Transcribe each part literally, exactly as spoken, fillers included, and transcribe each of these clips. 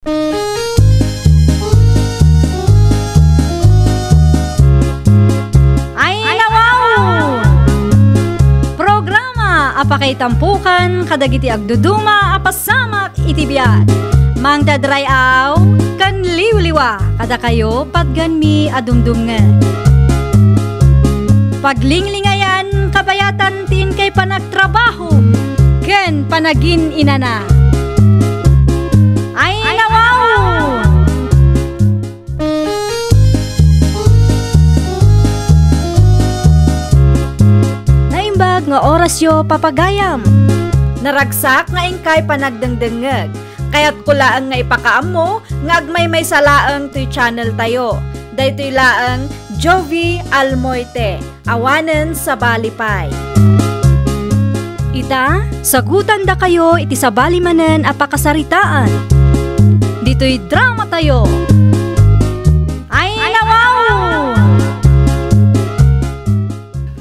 Ay, nawaw! Programa a pakaitampukan kadagiti agduduma a pasamak iti biag. Mangdadray-aw ken liwliwa kadakayo patgenmi a dumdumngeg. Paglinglingayan kabayatan ti inkay panagtrabaho ken panagin-inana. Ay, nawaw! Naimbag nga orasyo, papagayam. Naragsak nga inkay panagdengdengngeg. Kayatko laeng nga ipakaammo nga agmaymaysa laeng toy channel tayo. Daytoy laeng Jovi Almoite. Awanen sabali pay. Ita, sagutandakayo iti sabali manen a pakasaritaan. Ditoy drama tayo. Ay, nawaw!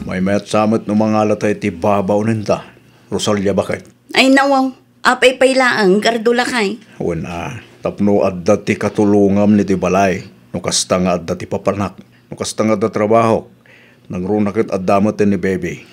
Maymayat sa met no mangalata iti babaonenta, Rosalia, baket. Ay, nawaw. Apay pay laeng, Gardo lakay? Wen a, tapno adda ti katulongam iti balay, no kasta nga adda ti papanak, no kasta nga adda trabahok, nangruna ket adda met ni baby.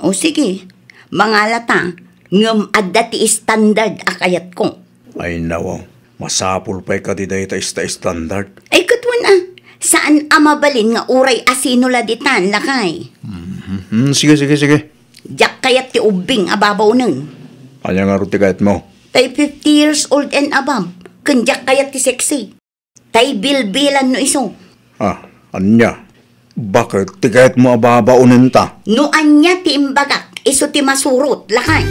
O sige, mangalata, ngem adda ti standard a kayatko. Ay, nawaw, masapul pay kadi dayta ista standard? Ay, ket wen a, saan a mabalin nga uray asino la ditan, lakay? Mhm. Hmm, sige, sige, sige. Diak kayat ti ubbing a babaonen. Ania ngarud ti kayatmo? Tay fifty years old and above, ken diak kayat ti sexy. Tay bilbilan no isu. Ah, ania? Baket ti kayatmo a babaonenta? No ania ti imbagak, isu ti masurot, lakay.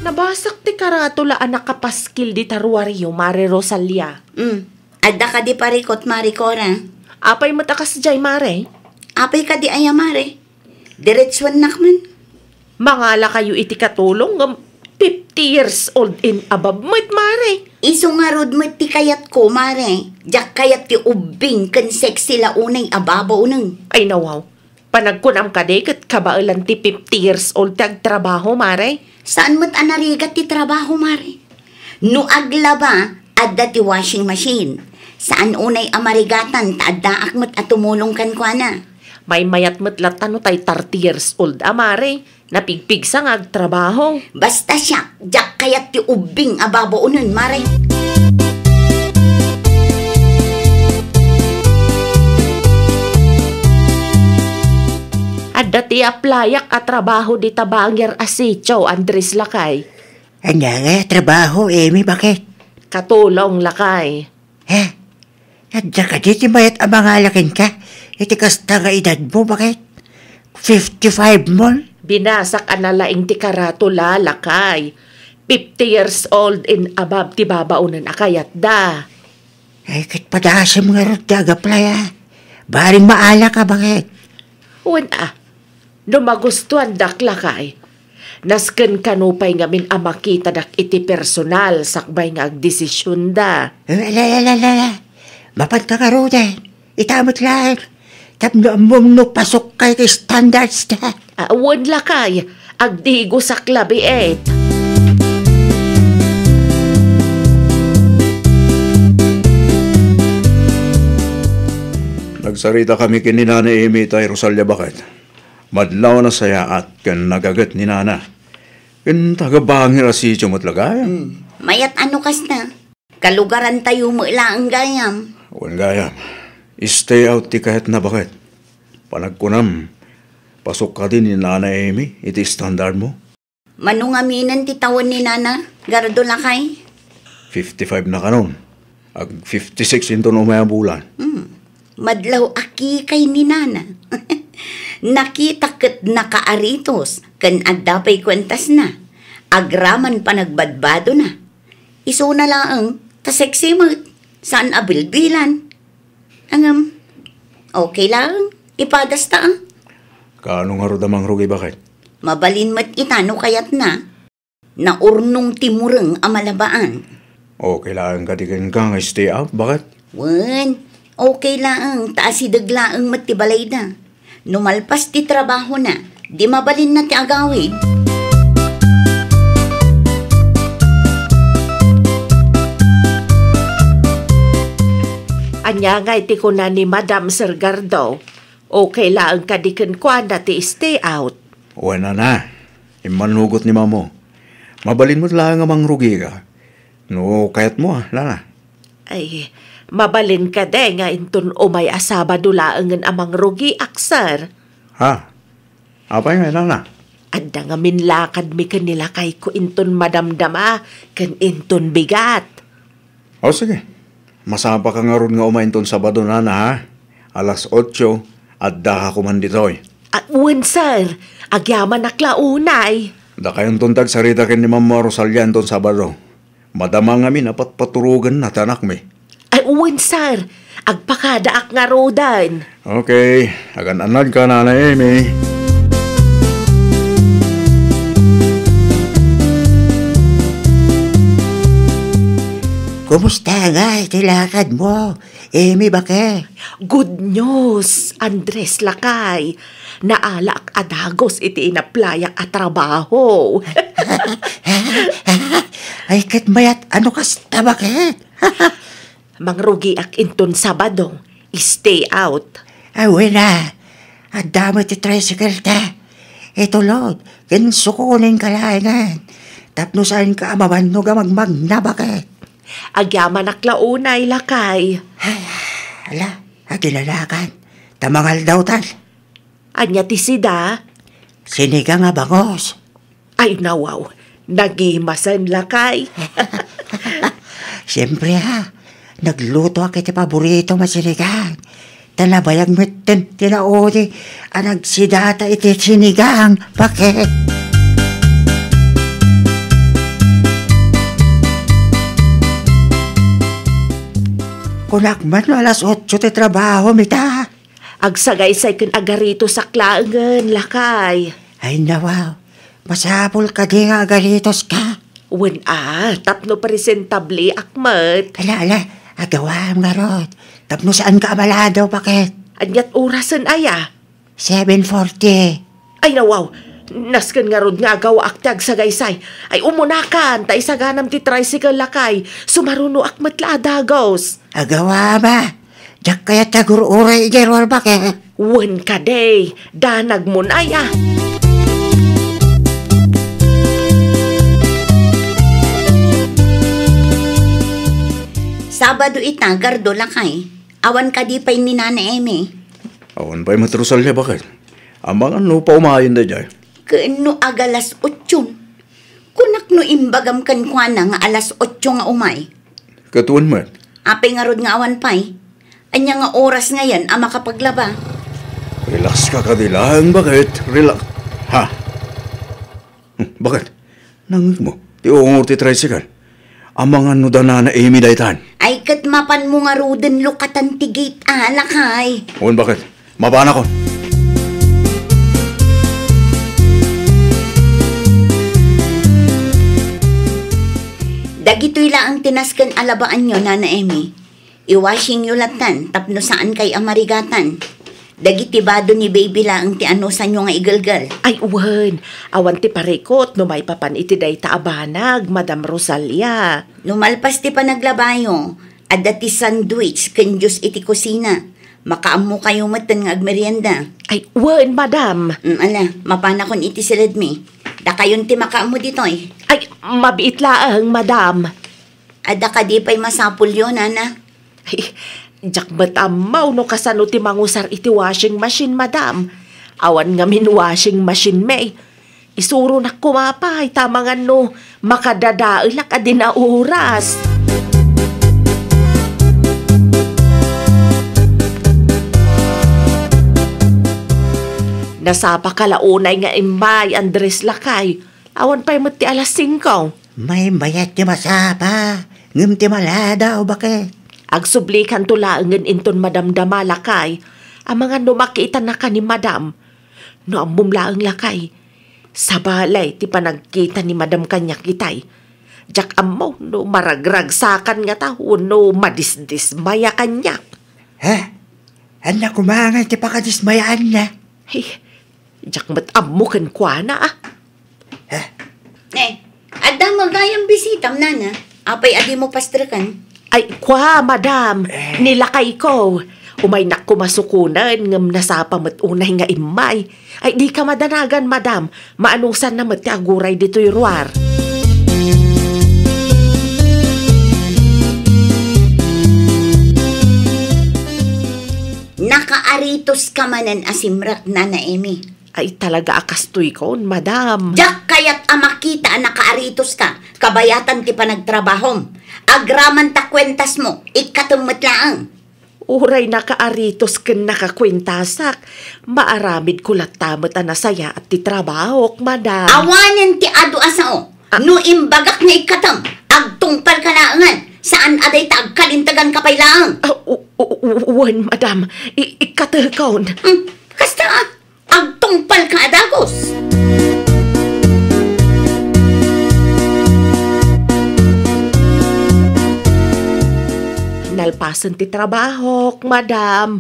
Nabasak ti karatula a nakapaskil dita ruario, Mare Rosalia. Mm. Adda kadi parikot, Mare Cora? Apay met a kasdiay, Mare? Apay kadi aya, Mare? Diretsuennak man. Mangalakayo iti katulong ngem fifty years old and above met, Mare. Isu ngarud met ti kayatko, Mare. Diak kayat ti ubbing ken sexy la unay a babaonen. Ay, nawaw. Panagkunam kadi ket kabaelan ti fifty years old ti agtrabaho, Mare? Saan met a narigat ti trabaho, Mare? No aglaba, adda ti washing machine. Saan unay a marigatan ta addaak met a tumulong kenkuana. Maymayat met latta no tay thirty years old a, Mare. Napigpigsa nga agtrabaho. Basta siak, diak kayat ti ubbing a babaonen, Mare. Adda ti aplayak a trabaho dita bangir a sitio, Andres, lakay. Ania nga trabaho, Amy, baket? Katulong, lakay. Eh, adda kadi ti mayat a mangala kenka iti kasta nga edadmo, baket? Fifty-five mon? Binasak a nalaing ti karatula, lakay. Fifty years old and above ti babaonen a kayatda. Ay, ket padasem ngarud ti agaplay, a. Bareng maalaka, baket? Wen a, no magustuandak, lakay, nasken kano pay ngamin a makitadak iti personal sakbay nga agdesisionda. Eh, ala, ala, ala, ala. Mapanta ngaruden. Ita met laeng. Tapno ammom no pasukka iti standards da. Ah, wen lakay, agdigosak labiit. Nagsaritakami ken ni Nana Amy tay Rosalia, baket. Madlaw a nasayaat ken nagaget ni Nana. Ken taga-bangir a sitio met la gayam. Hmm. Mayat a no kasta. Kalugarantayo met laeng gayam. Wen gayam. Stay out ti kayatna, baket. Panagkunam, pasukka kadi ni Nana Amy iti standardmo? Mano ngaminen ti tawen ni Nana, Gardo lakay? Fifty-five na kanon. Ag fifty-six inton umay a bulan. Hmm. Madlaw a kikay ni Nana. Nakita ket nakaaritos ken adda pay kuentasna. Agraman panagbadbadona. Isuna laeng, ta sexy met, saan a bilbilan. Ngem, okay laeng, ipadasta, a. Kaano ngarud a mangrugi, baket? Mabalin met ita no kayatna. Naurnong ti mureng a malabaan. Okay laeng kadi kenka nga stay out, baket? Wen, okay laeng, ta asideg laeng met ti balayda. No malpas ti trabahona, Di mabalinna ti agawid. Ania ngay ti kuna ni Madam, Sir Gardo? Okay laeng kadi kenkuana ti stay out? Wen, nana. Immanugot ni Mamo. Mabalin met laeng a mangrugika. No kayatmo, a, nana. Ay, mabalin kadi nga inton umay a Sabado laengen a mangrugiak, sir? Ha? Apay nga, nana? Adda ngamin lakadmi ken ni lakayko inton madamdama ken inton bigat. O, sige. Masapaka ngarud nga umay inton Sabado, nana, ha? Alas otso, addaka koman ditoy. Ah, wen, sir. Agyamanak la unay. Dakayonton ti agsarita ken ni Mama Rosalia inton Sabado. Madama ngamin a patpaturogenna ti anakmi. Ay, wen, sir. Agpakadaak ngaruden. Okay. Agan-anadka, Nana Amy. Kumusta ngay ti lakadmo, Amy, baket? Good news, Andres, lakay. Naalaak a dagus iti inaplayak a trabaho. Ay, ket mayat a no kasta, baket? Mangrugiak inton Sabado, stay out. Ay, wen a. Adda met ti tricycle ta. Itulod, ken sukonen ka laengen. Tapno saanka a mabannog a magmagna, baket? Agyamanak la unay, lakay. Ay, ala, agilalakan. Ta mangaldawtan. Ania ti sida? Sinigang a bangus. Ay, nawaw. Nagimasen, lakay. Siempre, ha. Naglutoak iti paboritom a sinigang. Ta nabayag metten ti naudi a nagsidata iti sinigang, baket. Kunak man no alas otso ti trabaho, mita. Agsagaysay ken agaritosak laengen, lakay. Ay, nawaw. Masapul kadi nga agaritoska? Wen a, tapno presentableak met. Ala, ala, agawam ngarud. Tapno saanka a maladaw, baket? Aniat orasen aya? Seven forty. Ay, nawaw. Nasken ngarud nga agawaak ti agsagaysay. Ay, umunakan, ta isaganam ti tricycle, lakay. Sumarunoak met la a dagus. Agawam a. Diak kayat ti agur-uray idiay ruar, baket. Wen kadi, danagmon aya. Sabado ita, Gardo, lakay. Awan kadi pay ni Nana Emi? Awan pay met, Rosalia, baket. Amangan no paumayen daydiay. Ken no agalas otso? Kunak no imbagam kenkuana nga alas otso nga umay. Ket wen met. Apay ngarud nga awan pay? Ania nga oras ngayen a makapaglaba? Relax ka kadi laeng, baket. Relax. Ha? Hmm, baket? Nangngegmo ti ungor ti tricycle? Amangan no da Nana Emi daytan? Ay, ket mapanmo ngaruden lukatan ti gate a, lakay. Wen, baket? Mapanakon. Dagitoy laeng ti nasken a labaanyo, Nana Emi. I-washingyo lattan tapno saankay a marigatan. Dagiti bado ni baby laeng ti anusanyo nga igelgel. Ay, wen. Awan ti parikut no maipapan iti dayta a banag, Madam Rosalia. No malpas ti panaglabayo, adda ti sandwich ken juice iti kusina. Makaammokayo metten nga agmerienda. Ay, wen, madam. Mm, ala, mapanakon iti siledmi. Dakayon ti makaammo ditoy. Ay, mabiit laeng, madam. Adda kadi pay masapulyo, nana? Ay, diak met ammo no kasano ti mangusar iti washing machine, madam. Awan ngamin washing machine mi. Isuronak koma pay, ta amangan no makadadaelak a di naoras. Nasapaka la unay nga immay, Andres, lakay. Awan pay met ti alas singko. Maymayat ti masapa, ngem ti maladaw, baket? Agsublikanto laengen inton madamdama, lakay. Amangan no makitanaka ni madam. No ammom laeng, lakay, sabali ti panagkita ni madam kaniak itay. Diak ammo no maragragsakan ngata wenno madisdismaya kaniak. Ha? Ania koma ngay ti pakadismayaanna? Ay, Diak met ammo kenkuana, a. Eh, adda met gayam bisitam, nana. Apay a dimo pastreken? Ay, kua, madam. Eh. Ni lakayko. Umaynak koma sukonen, ngem nasapa met unay nga immay. Ay, dika madanagan, madam. Maanusanna met ti aguray ditoy ruar. Nakaaritoska manen a simrek, Nana Emi. Ay, talaga a kastoykon, madam. Diak kayat a makita a nakaaritoska, kabayatan ti panagtrabahom. Agraman ta kuentasmo, ikkatem met laeng. Uray nakaaritos ken nakakuentasak, maaramidko latta met a nasayaat ti trabahok, madam. Awanen ti adu a sao. Ah. No imbagak nga ikkatem, agtungpalka laengen. Saan a dayta agkalinteganka pay laeng. Ah, u-, u-, u-, wen, madam. I-, ikkatekon. Hmm, kasta, ah. Agtungpalka a dagus. Nalpasen ti trabahok, madam.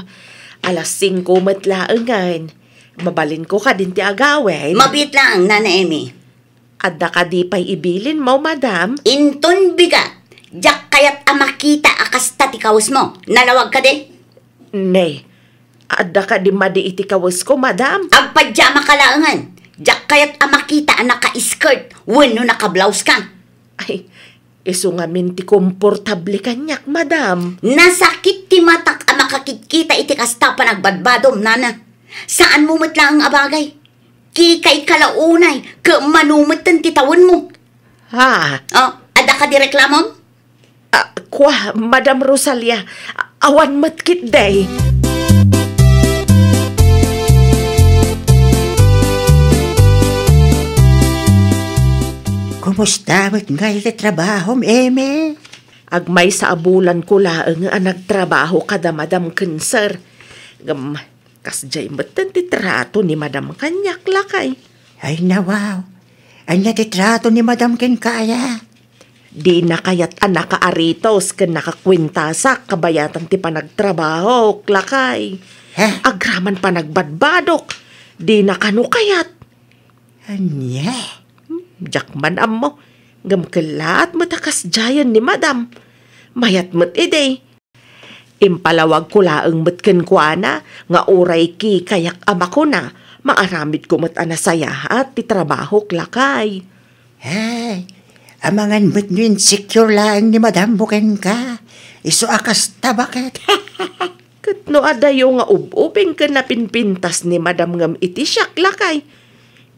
Alas singko met laengen. Mabalinko kadin ti agawid. Mabiit laeng, Nana Emi. Adda kadi pay ibilinmo, madam? Inton bigat, diak kayat a makita a kasta ti kawesmo. Nalawag kadi? Ne, adda kadi madi iti kawesko, madam? Agpadiamaka laengen. Diak kayat a makita a naka-skirt wenno naka-blouse ka. Ay, isu ngamin ti komportable kaniak, madam. Nasakit ti matak a makakitkita iti kasta panagbadbadom, nana. Saanmo met laeng a bagay. Kikayka la unay, ket mano metten ti tawenmo? Ha? Oh, adda kadi reklamom? Ah, kua, Madam Rosalia, awan met ketdi. Kumusta met ngay ti trabahom, Emi? Agmaysa a bulanko laeng a nagtrabaho kada madam ken sir. Ngem, kasdiay metten ti trato ni madam kaniak, lakay. Ay, nawaw. Ania ti trato ni madam kenka aya? Dina kayat a nakaaritos ken nakakuentasak kabayatan ti panagtrabahok, lakay. Ha? Agraman panagbadbadok. Dina kano kayat. Ania? Hmm, diak man ammo. Ngem kellaat met a kasdiayen ni madam. Mayat met idi. Impalawagko laeng met kenkuana nga uray kikayak a makuna, maaramidko met a nasayaat ti trabahok, lakay. Ay, amangan met no insecure laeng ni madammo kenka. Isu a kasta, baket. Ket no adayo nga ub-ubing ken napinpintas ni madam ngem iti siak, lakay.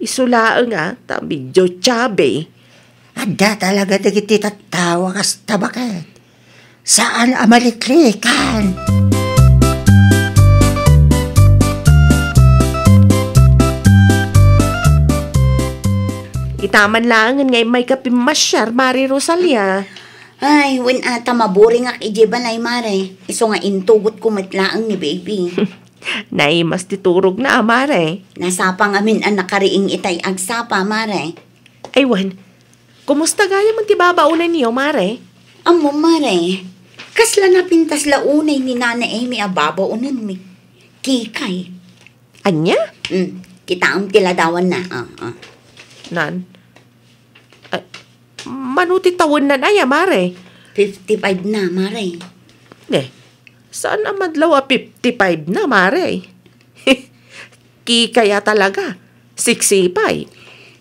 Isu laeng a, ta medio chubby. Adda talaga dagiti tattao a kasta, baket. Saan a maliklikan. Itaman laengen nga immayka pimmasiar, Mare Rosalia. Ay, wen a, ta maburingak idiay balay, Mare. Isu nga intugotko met laeng ni baby. Naimas ti turogna a, Mare. Nasapa ngamin a nakariing itay agsapa, Mare. Ay, wen. Kumusta gayam ti babaonenyo, Mare? Ammom, Mare. Kasla napintas la unay ni Nana Emi a babaonenmi. Kikay. Ania? Mm, kitaem ti ladawanna. Ah, ah. Nan? Ay, mano ti tawennan aya, Mare? Fifty-five na, Mare. Ne, saan a madlaw a fifty-five na, Mare? Kikay a talaga. Sexy pay.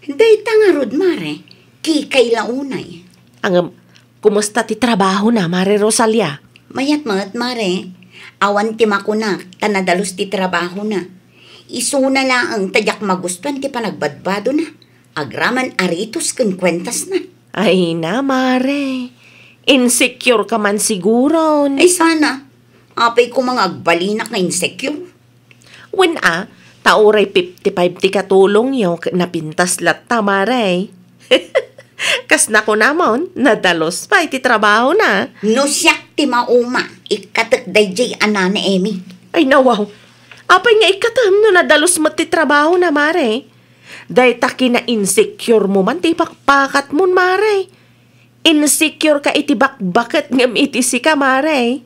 Dayta ngarud, Mare. Kikay la unay. Ngem, kumusta ti trabahona, Mare Rosalia? Mayat met, Mare. Awan ti makunak, ta nadalus ti trabahona. Isuna laeng ta diak magustuan ti panagbadbadona. Agraman aritos ken kuentasna. Ay na, Mare. Insecure ka man siguron. Ay, sana. Apay koma nga agbalinak nga insecure. Wen a, ta uray fifty-five ti katulongyo ket napintas latta, Mare. Kas nakunamon, nadalus pay ti trabahona. No siak ti mauma, ikkatek daydiay a Nana Emi. Ay, nawaw. Apay nga ikkatem no nadalus met ti trabahona, Mare? Dayta kina-insecure mo man ti ipakpakatmon, Mare. Insecure ka iti bakbaket ngem iti sika, Mare.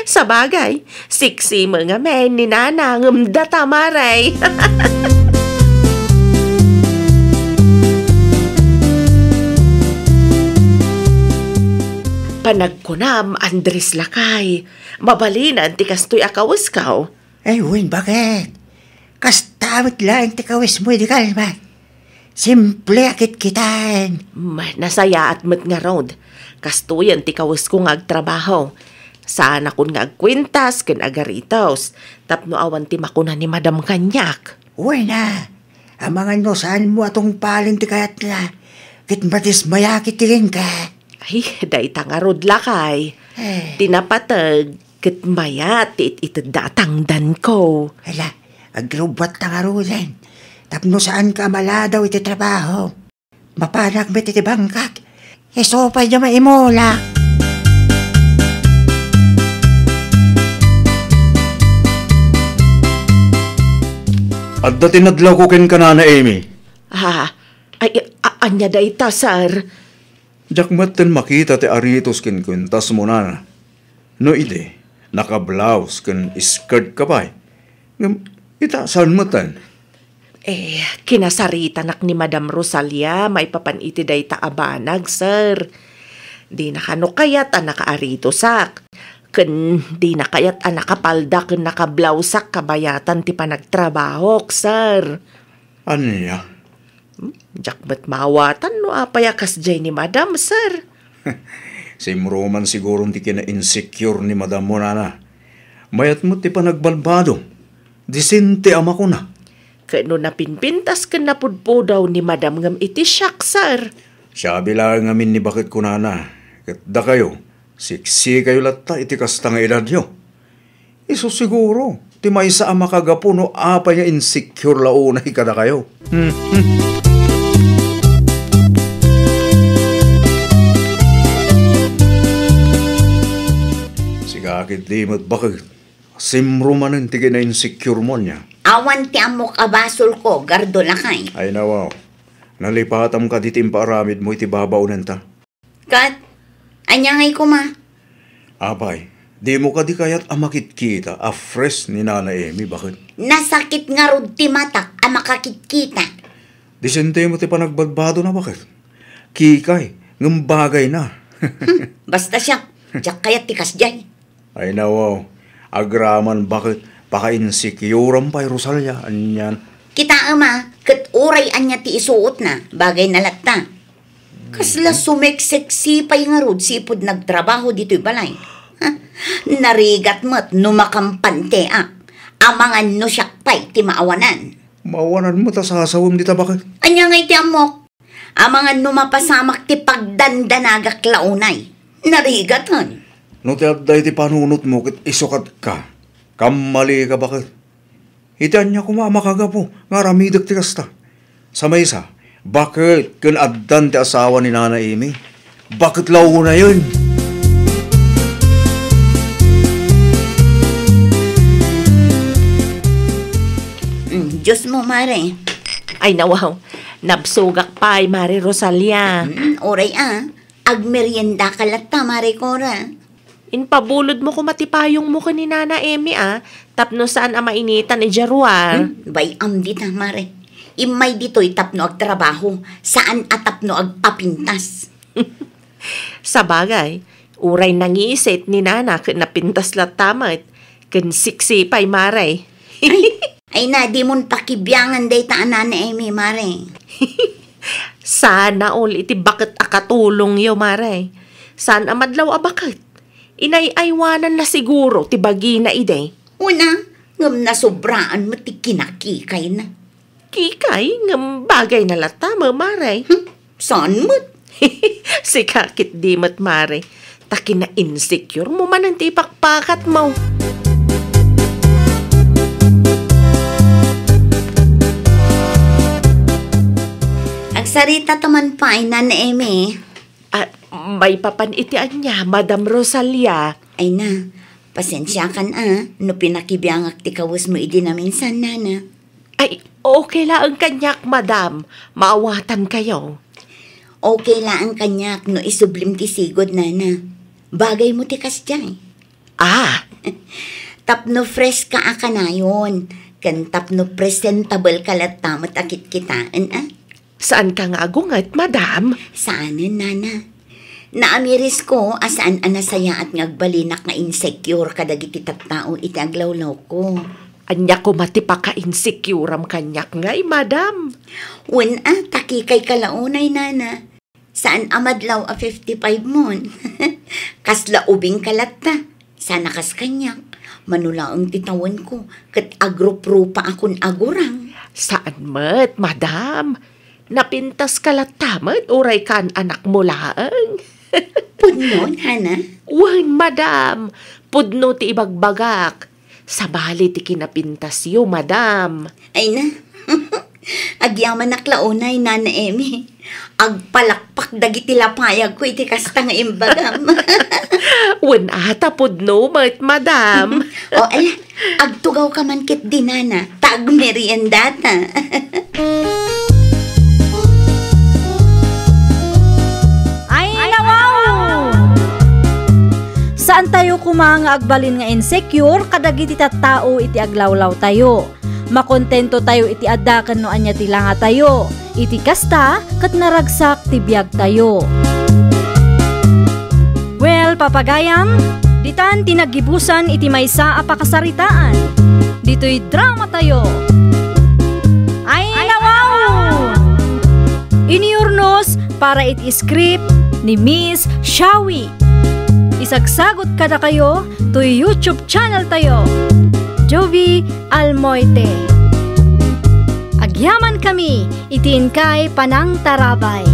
Sabagay, sexy met ngamin ni Nana ngem data, Mare. Panagkunam, Andres lakay, mabalinan ti kastoy a kawesko. Ay, wen, baket? Kasta met laeng ti kawesmo idi kalman. Simple a kitkitaen. Mm, nasayaat met ngarud. Kastoyen ti kawesko nga agtrabaho. Saanakon nga agkuentas ken agaritos tapno awan ti makuna ni Madam kaniak. Wen a, amangan no saanmo a tungpalen ti kayatna, ket madismayakit ti kenka. Ay, dayta ngarud lakay. Eh. Ti napateg, ket mayat ti it-itedda a tangdanko. Hala, agrubbuatta ngaruden. Tapno saanka a maladaw iti trabaho. Mapanak met iti bangkak. Isu pay diay maimulak. Adda ti nadlawko kenka, Nana Amy. Ah, ay, a-, ania dayta, sir? Diak metten makita ti aritos ken kuentasmo, Nana. No idi, naka-blouse ken skirt ka pay. Ngem ita, saan metten? Eh, kinasaritanak ni Madam Rosalia maipapan iti dayta a banag, sir. Dina kano kayat a nakaaritosak. Ken dina kayat a nakapalda ken naka-blouseak kabayatan ti panagtrabahok, sir. Ania? Hmm? Diak met maawatan no apay a kasdiay ni Madam, sir. Simruman siguron ti kina-insecure ni Madam mo, Nana. Mayat met ti panagbalbado. Disente a makuna. Ket no napinpintas ken napudpudaw ni Madam ngem iti siak, sir. Siabi laeng ngamin ni baketko, Nana. Ket dakayo, sexy kayo latta iti kasta nga edadyo. Isu siguro ti maysa a makagapu no apay nga insecure la unay kadakayo. Hmm, hmm. Sika ketdi met baket. Simro manen ti kina-insecure mo ania. Awan ti ammok a basolko, Gardo lakay. Ay, nawaw. Nalipatam kadi ti impaaramidmo iti babaonenta. Ket, ania ngay koma? Apay, dimo kadi kayat a makitkita a fresh ni Nana Amy, baket? Nasakit ngarud ti matak a makakitkita. Disente mo ti panagbadbadona, baket? Kikay, ngem bagayna. Hmm, basta siak, diak kayat ti kasdiay. Ay, nawaw. Agraman, baket? Paka-insecure-am pay, Rosalia, anian. Kitaem a, ket uray ania ti isuotna, bagayna latta. Kasla sumeksexy pay ngarud sipud nagtrabaho ditoy balay. Ha? Narigat met no makampanteak. Amangan no siak pay ti maawanan. Maawanan met a sasawem dita, baket? Ania ngay ti ammok? Amangan no mapasamak ti pagdandanagak la unay. Narigaten. No ti adda iti panunotmo ket isukatka, kammalika, baket. Iti ania koma a makagapu nga aramidek ti kasta? Sa maysa, baket ken addan ti asawa ni Nana Amy? Baket la unayen. Mm, Diyos mo, Mare. Ay, nawaw. Nabsogak pay, Mare Rosalia. Mm, uray a. Agmerienda ka latta, Mare Cora. Impabulodmo koma ti payongmo ken ni Nana Amy a, tapno saan a mainitan idiay ruar. Hmm? Bay-am dita, Mare. Immay ditoy tapno agtrabaho, saan a tapno agpapintas. Sabagay, uray nangisit ni Nana ket napintas latta met, ken sexy pay, Mare. Ay, ay na, dimon pakibiangan dayta a Nana Amy, Mare. Sana all iti baket a katulongyo, Mare. Saan a madlaw a baket? Inay-aywananna siguro ti bagina idi. Una, ngem nasobraan met ti kinakikayna. Kikay, ngem bagayna latta, Mare. Hmm, saan met? Sika ketdi met, Mare. Ta kina-insecure mo manen ti ipakpakatmo. Agsarita ta man pay, Nana Amy. Ah, maipapan iti ania, Madam Rosalia? Ay na, pasensiakan a, no pinakibiangak ti kawesmo idi naminsan, Nana. Ay, okay laeng kaniak, madam. Maawatankayo. Okay laeng kaniak no isublim ti sigud, Nana. Bagaymo ti kasdiay. Ah, tapno fresh ka a kanayon, ken tapno presentable ka latta met a kitkitaen, a? Saan ka nga agunget, madam? Saanen, nana. Naamirisko a saan a nasayaat nga agbalinak nga insecure kadagiti tattao iti aglawlawko. Ania koma ti paka-insecuream kaniak ngay, madam? Wen a, takikay ka la unay, nana. Saan a madlaw a fifty-five mon? Kasla ubing ka latta. Sana kas kaniak, mano laeng ti tawenko, ket agruprupa a kun agurang. Saan met, madam. Napintas ka latta met, uray kaan-anakmo laeng. Pudno, nana? Wen, madam. Pudno ti ibagbagak. Sabali ti kinapintasyo, madam. Ay na. Agyamanak la unay, Nana Emmy. Agpalakpak dagiti lapayagko iti kasta nga imbagam. Wen a, ta pudno met, madam. O, ala, agtugawka man ketdi, nana, ta agmeriendata. Ay, nawaw! Saantayo koma nga agbalin nga insecure kadagiti tattao iti aglawlawtayo. Makontentotayo iti adda ken no ania ti langatayo. Iti kasta, ket naragsak ti biagtayo. Well, papagayam, ditan ti naggibusan iti maysa a pakasaritaan. Ditoy dramatayo. Ay, nawaw! Inurnos para iti script ni Miss Shawi. Isagsagot kadakayo toy YouTube channel tayo, Jovie Almoite. Agyaman kami iti inkay panangtarabay.